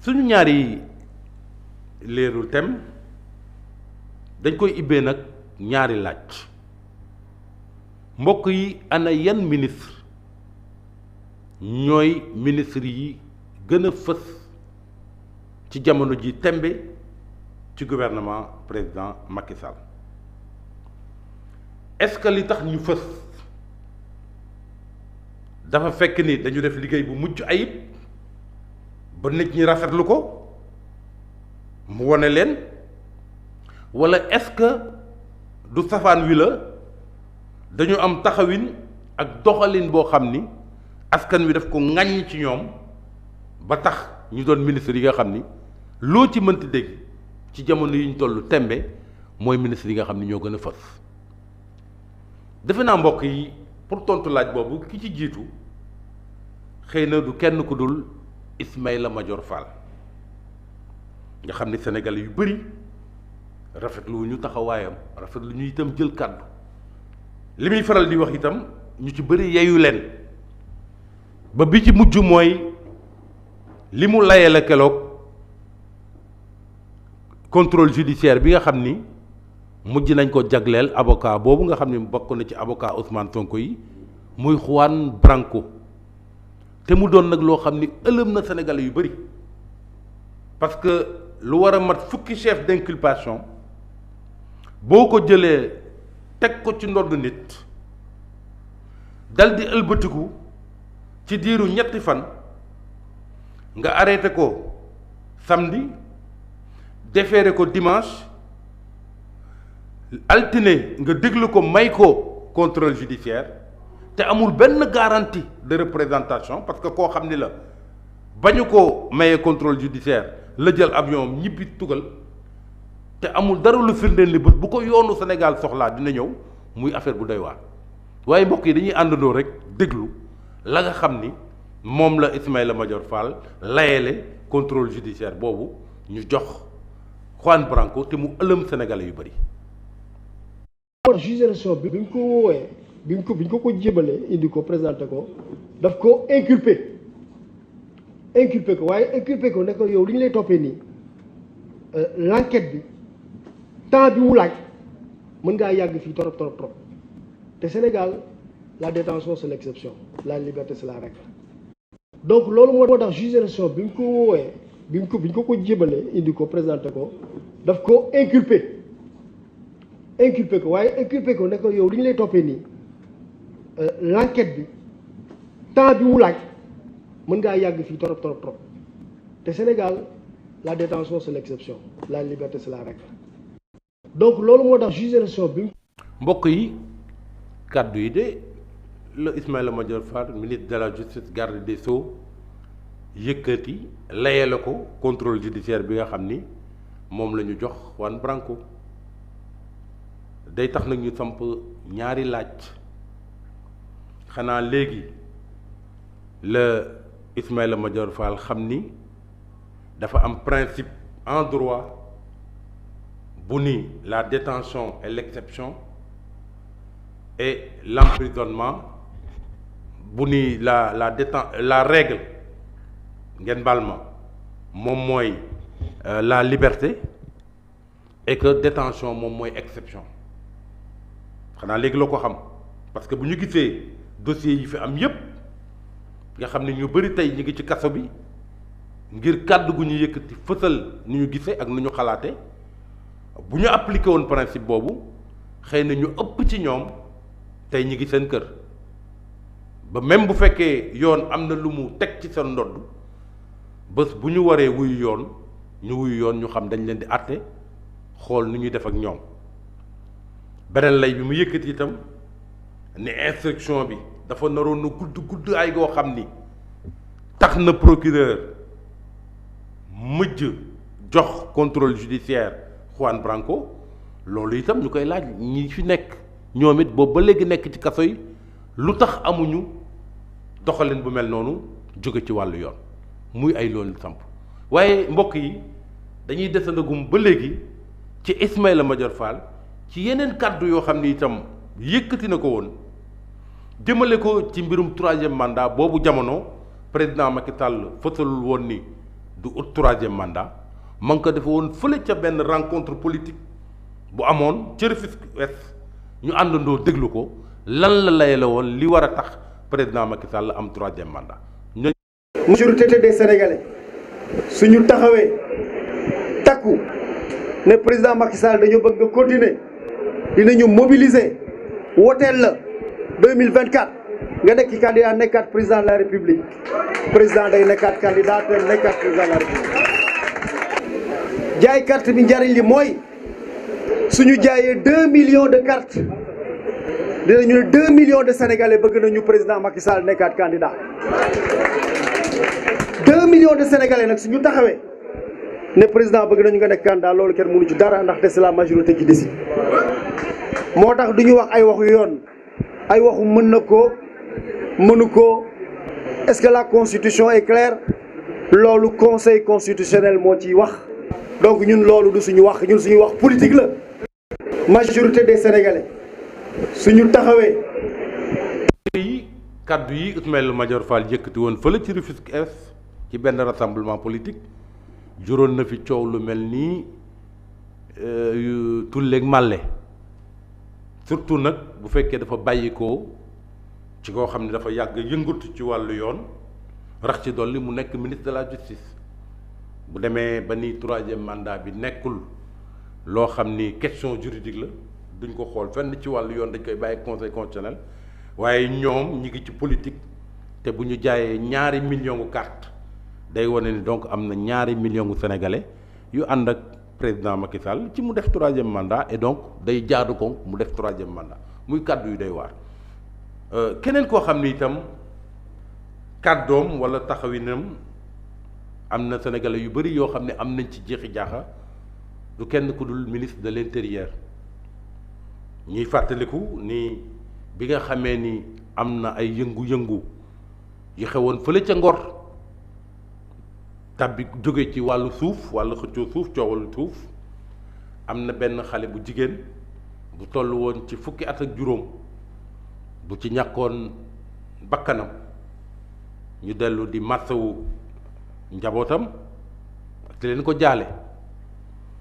suñu ñaari leerul tem dañ koy ibbee nag ñaari laaj mbokk yi ana yan ministre ñooy ministre yi gën a fës ci jamono ji tembe ci gouvernement président Macky Sall est-ce que li tax ñu fës dafa fekk ni dañu def liggéey bu mucc ayib ba nit ñi rafetlu ko mu wone leen wala est-ce que du safaan wi la dañu am taxawin ak doxalin boo xam ni askan wi daf ko ŋàññ ci ñoom ba tax ñu doon ministre yi nga xam ni loo ci mënti dégg ci jamono yi ñu toll tembe mooy ministre yi nga xam ni ñoo gën a fës defe naa mbokk yi pour tontu laaj boobu ki ci jiitu xëy na du kenn ku dul Ismaïla Madior Fall nga xam ni Sénégalais yu bëri rafetlu ñu taxawaayam rafetlu ñu itam jël kàddu li muy faral di wax itam ñu ci bëri yeyu leen ba bi ci mujj mooy li mu layee la keroog contrôle judiciaire bi nga xam ni mujj nañ ko jagleel avocat boobu nga xam ni bokk na ci avocat Ousmane Sonko yi muy Juan Branco te mu doon nag loo xam ni ëlëm na Sénégalais yu bëri parce que lu war a mat fukki chef d'inculpation boo ko jëlee teg ko ci ndodd nit dal di ëlbatiku ci diiru ñetti fan nga arrêté ko samedi déféré ko dimanche altine nga déglu ko may ko contrôle judiciaire te amul benn garantie de représentation parce que koo xam ni la bañu ko mayee contrôle judiciaire la jël avion ñibbi tugal te amul dara lu firndeel ni bu ko yoonu Sénégal soxlaa dina ñëw muy affaire bu doy waar waaye mbokk yi dañuy àndandoo rek déglu la nga xam ni moom la Ismaïla Madior Fall layele contrôle judiciaire boobu ñu jox Juan Branco te mu ëlëm Sénégalais yu bëri. juge d'instruction bi ñu ko woowee bi ñu ko jébalee indi ko présenté ko daf ko inculpé ko waaye inculpé ko ne ko yow li ñu lay toppee nii l'enquête bi temps bi mu laaj mën ngaa yàgg fii trop te Sénégal la détention c'est l'exception la liberté c'est la règle donc loolu moo tax juge d'instruction bi ñu ko woowee bi ñu ko jébalee indi ko présenté ko daf ko inculpé ko waaye inculpé ko ne ko yow li ñu lay toppee nii l'enquête bi temps bi mu laaj mën ngaa yàgg fii trop te Sénégal la détention c'est l'exception la liberté c'est la règle donc loolu moo tax juge d'instruction bi mbokk yi kàddu yi de la Ismaïla Madior Fall ministre de la justice garde des sceaux yëkkati layee la ko contrôle judiciaire bi nga xam ni moom la ñu jox Juan Branco day tax nag ñu samp ñaari laaj xanaa léegi la Ismaïla Madior Fall xam ni dafa am principe en droit bu ni la détention est l'exception et l'emprisonnement bu ni la règle ngeen baal ma moom mooy la liberté et que détention moom mooy exception xanaa léegi la ko xam parce que bu ñu gisee dossiers yi fi am yépp nga xam ne ñu bari tey ñu ngi ci kaso bi ngir kàddu gu ñu yëkkati fësal ni ñu gisee ak nu ñu xalaate bu ñu appliqué woon principe boobu xëy na ñu ëpp ci ñoom tey ñi ngi seen kër ba même bu fekkee yoon am na lu mu teg ci seen ndodd bés bu ñu waree wuyu yoon ñu xam dañ leen di àtte xool nu ñuy def ak ñoom beneen lay bi mu yëkkati itam ni instruction bi dafa naroon na gudd ay goo xam ni tax na procureur mujj jox contrôle judiciaire Juan Branco loolu itam ñu koy laaj ñi fi nekk ñoom it boobu ba léegi nekk ci kaso yi lu tax amuñu doxalin bu mel noonu jóge ci wàllu yoon muy ay loolu samp waaye mbokk yi dañuy desandagum ba léegi ci Ismaïla Madior Fall ci yeneen kàddu yoo xam ni itam yëkkati na ko woon jëmale ko ci mbirum troisième mandat boobu jamono président Macky Sall fësalul woon ni du ut troisième mandat ma ngi ko defe woon fële ca benn rencontre politique bu amoon ca Rufisque Ouest ñu àndandoo déglu ko lan la layale woon li war a tax président Macky Sall am troisième mandat. majorité des Sénégalais suñu taxawee takku ne président Macky Sall dañoo bëgg nga continuer dinañu mobiliser woteel la 2024 nga nekk candidat nekkaat président de la République président day nekkaat candidat te nekkaat président de la République. jaay carte bi njariñ li mooy suñu jaayee 2 millions de cartes dinañu ne 2 millions de Sénégalais bëgg nañu président Macky Sall nekkaat candidat. 2 millions de Sénégalais nag suñu taxawee ne président bëgg nañu nga nekk candidat loolu kenn mënu ci dara ndaxte c'est la majorité qui décide moo tax du ñu wax ay waxu yoon ay waxu mën na ko mënu ko est-ce que la constitution est claire loolu conseil constitutionnel moo ciy wax donc ñun loolu du suñu wax ñun suñu wax politique la majorité des Sénégalais suñu taxawee. kaddu yi Ismaïla Madior Fall yëkkati woon fële ci Rufisque Est ci benn rassemblement politique juróon na fi coow lu mel nii tulleeg màlle surtout nag bu fekkee dafa bàyyikoo ci koo xam ne dafa yàgg yëngatu ci wàllu yoon rax ci dolli mu nekk ministre de la justice bu demee ba ni troisième mandat bi nekkul loo xam ni question juridique la duñ ko xool fenn ci wàllu yoon dañ koy bàyyi conseil constitutionnel waaye ñoom ñi ngi ci politique te bu ñu jaayee 2 millions gu carte day wane ni donc am na 2 millions gu sénégalais yu ànd ak président Macky Sall ci mu def troisième mandat et donc day jaadu ko mu def troisième mandat muy kàddu yu day waar. keneen koo xam ni itam kàddoom wala taxawinam am na sénégalais yu bëri yoo xam ne am nañ ci jeexi jaaxa du kenn ku dul ministre de l'intérieur ñuy fàttaliku ni. bi nga xamee ni am na ay yëngu-yëngu yi xewoon fële ca Ngor tab bi jóge ci wàllu suuf wàllu xëccoo suuf coowal suuf am na benn xale bu jigéen bu toll woon ci fukki at ak juróom bu ci ñàkkoon bakkanam ñu dellu di massawu njabootam te leen ko jaale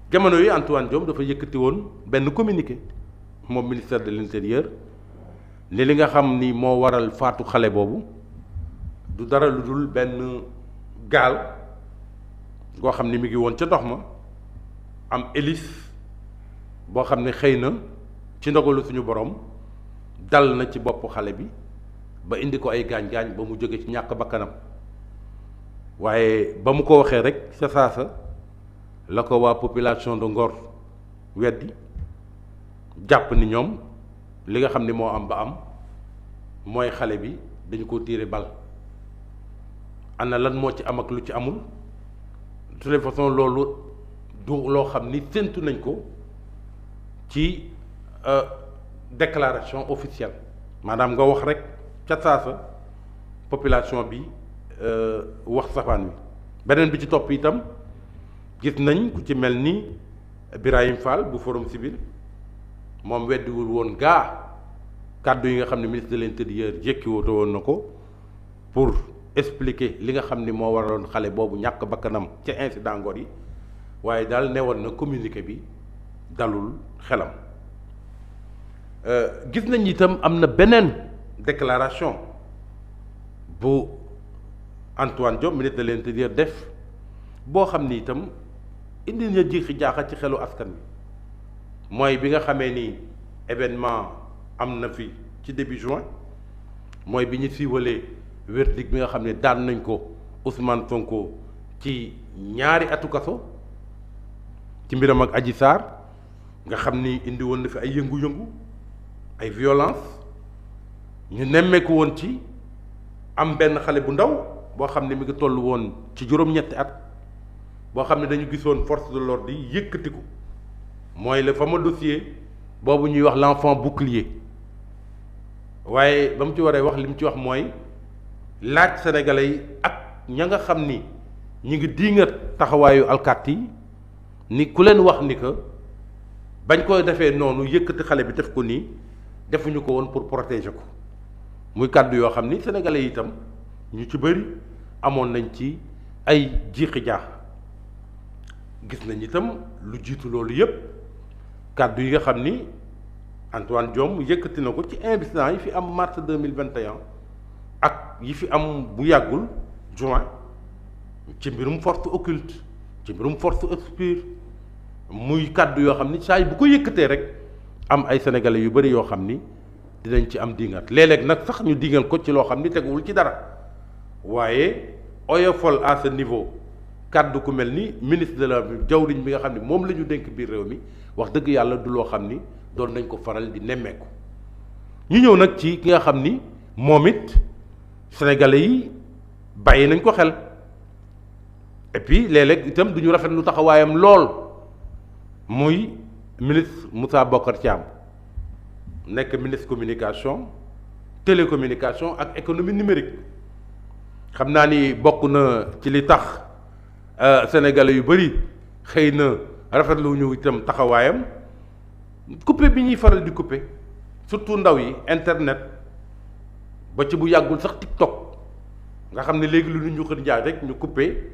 jamono yi Antoine Diome dafa yëkkati woon benn communiqué moom ministère de l'intérieur ne li nga xam ni moo waral faatu xale boobu du dara lu dul benn gaal goo xam ni mi ngi woon ca ndox ma am hélice boo xam ne xëy na ci ndogalu suñu borom dal na ci boppu xale bi ba indi ko ay gaañ-gaañ ba mu jóge ci ñàkk bakkanam waaye ba mu ko waxee rek sa saasa la ko waa population de Ngor weddi jàpp ni ñoom li nga xam ni moo am ba am mooy xale bi dañu ko tiire bal ana lan moo ci am ak lu ci amul de toute façon loolu du loo xam ni séntu nañ ko ci déclaration officielle maanaam nga wax rek ca saasa population bi wax safaan wi beneen bi ci topp itam gis nañ ku ci mel ni Birahim Fall bu Forum Civil moom weddiwul woon gaa kàddu yi nga xam ne ministre de l'intérieur jékkiwuute woon na ko pour expliquer li nga xam ni moo waraloon xale boobu ñàkk bakkanam ca incident Ngor yi waaye daal newoon na communiqué bi dalul xelam gis nañ itam am na beneen déclaration bu Antoine Diome ministre de l'intérieur def boo xam ni itam indi na jiixi jaaxa ci xelu askan wi mooy bi nga xamee ni événement am na fi ci début juin mooy bi ñu siiwalee verdict bi nga xam ne daan nañ ko Ousmane Sonko ci 2 atu kaso ci mbiram ak Adji Sarr nga xam ni indi woon na fi ay yëngu-yëngu ay violence ñu nemmeeku woon ci am benn xale bu ndaw boo xam ne mi ngi toll woon ci juróom-ñetti at boo xam ne dañu gisoon force de l'ordre yi yëkkati ko mooy le fameux dossier boobu ñuy wax l'enfant bouclier waaye ba mu ci waree wax li mu ci wax mooy laaj sénégalais yi ak ña nga xam ni ñu ngi diingat taxawaayu alkaati yi ni ku leen wax ni que bañ koy defee noonu yëkkati xale bi def ko nii defuñu ko woon pour protéger ko muy kàddu yoo xam ni sénégalais yi itam ñu ci bëri amoon nañ ci ay jiixi jaax gis nañ itam lu jiitu loolu yépp kàddu yi nga xam ni Antoine Diome yëkkati na ko ci investissement yi fi am mars 2021 ak yi fi am bu yàggul juin ci mbirum force occulte ci mbirum force obscure muy kàddu yoo xam ni saa yi bu ko yëkkatee rek am ay sénégalais yu bari yoo xam ni dinañ ci am dingat léeg-léeg nag sax ñu dingal ko ci loo xam ni teguwul ci dara waaye oyofal à ce niveau kàddu ku mel ni ministre de la jawriñ bi nga xam ni moom la ñu dénk biir réew mi wax dëgg yàlla du loo xam ni doon nañ ko faral di nemmeeku. ñu ñëw nag ci ki nga xam ni moom it sénégalais yi bàyyi nañ ko xel et puis léeg-léeg itam du ñu rafet lu taxawaayam lool muy ministre Moussa Bocar Thiam nekk ministre communication télécommunication ak économie numérique xam naa ni bokk na ci li tax sénégalais yu bari xëy na rafetlu ñu itam taxawaayam coupé bi ñuy faral di coupé surtout ndaw yi internet ba ci bu yàggul sax TikTok nga xam ne léegi lu ñu xën njaay rek ñu coupé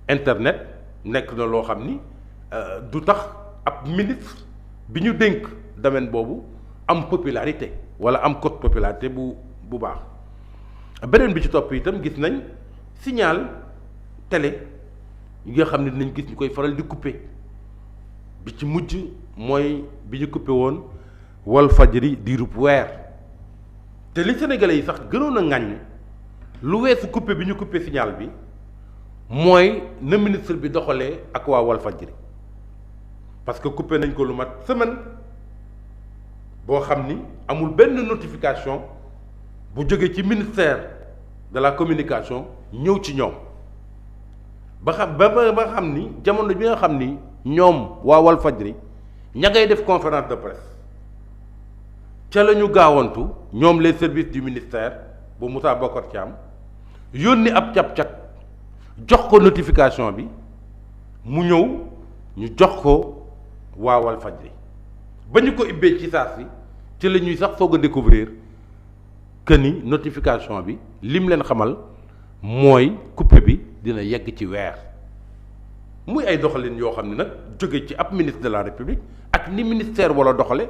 internet nekk na loo xam ni du tax ab ministre bi ñu dénk domaine boobu am popularité wala am cote popularité bu baax. beneen bi ci topp itam gis nañ signal télé yi nga xam ne dinañ gis ñu koy faral di coupé bi ci mujj mooy bi ñu coupé woon Walfadjri diirub weer te li sénégalais yi sax gënoon a ŋàññ lu weesu coupé bi ñu coupé signal bi mooy na ministre bi doxalee ak waa Walfadjri parce que coupé nañ ko lu mat semaine boo xam ni amul benn notification bu jógee ci ministère de la communication ñëw ci ñoom ba xam ni jamono bi nga xam ni ñoom waa Walfadjri ña ngay def conférence de presse ca la ñu gaawantu ñoom les services du ministère bu Moussa Bocar Thiam yónni ab cab-cab jox ko notification bi mu ñëw ñu jox ko waa Walfadjri ba ñu ko ibbee ci saa si ci la ñuy sax soog a découvrir que ni notification bi lim leen xamal mooy coupé bi dina yegg ci weer muy ay doxalin yoo xam ne nag jóge ci ab ministre de la République ak ni ministère wala doxale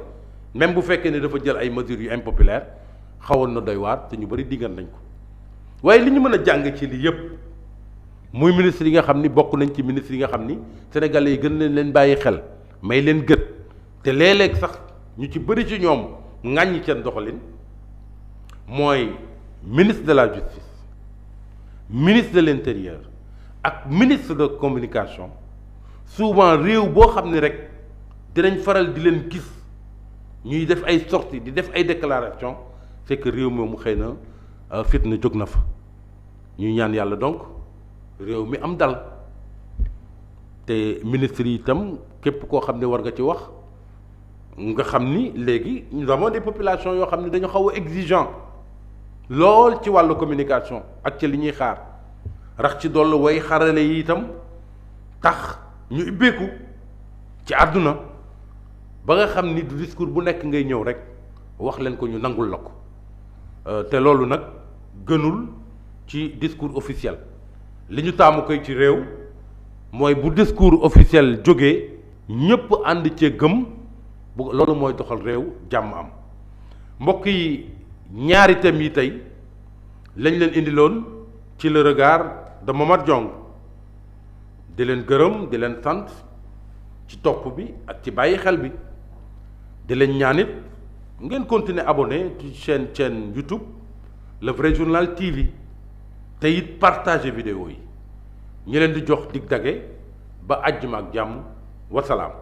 même bu fekkee ne dafa jël ay mesures yu impopulaires xawoon na doy waar te ñu bari diggan nañ ko waaye li ñu mën a jàng ci lii yépp muy ministre yi nga xam ni bokk nañ ci ministre yi nga xam ni sénégalais yi gën leen bàyyi xel may leen gët te léeg-léeg sax ñu ci bëri ci ñoom ŋàññi seen doxalin mooy ministre de la justice ministre de l'intérieur ak ministre de communication souvent réew boo xam ne rek dinañ faral di leen gis ñuy def ay sorties di def ay déclarations c'est que réew moomu xëy na fitna jóg na fa ñuy ñaan yàlla donc réew mi am dal te ministre yi itam képp koo xam ne war nga ci wax nga xam ni léegi nous avons des populations yoo xam ne dañu xaw a exigeant lool ci wàllu communication ak ci li ñuy xaar rax ci dollu way xarale yi itam tax ñu ubbeeku ci àdduna ba nga xam ni du discours bu nekk ngay ñëw rek wax leen ko ñu nangul la ko te loolu nag gënul ci discours officiel li ñu taamu koy ci réew mooy bu discours officiel jógee ñépp ànd cee gëm bu loolu mooy doxal réew jàmm am mbokk yi ñaari thèmes yi tey lañ leen indiloon ci le regard de Momar Diong di leen gërëm di leen sant ci topp bi ak ci bàyyi xel bi di leen ñaanit ngeen continuer abonné ci chaîne YouTube Le Vrai Journal TV te it partager vidéo yi ñu leen di jox dig dage ba àjjuma ak jàmm wasalaam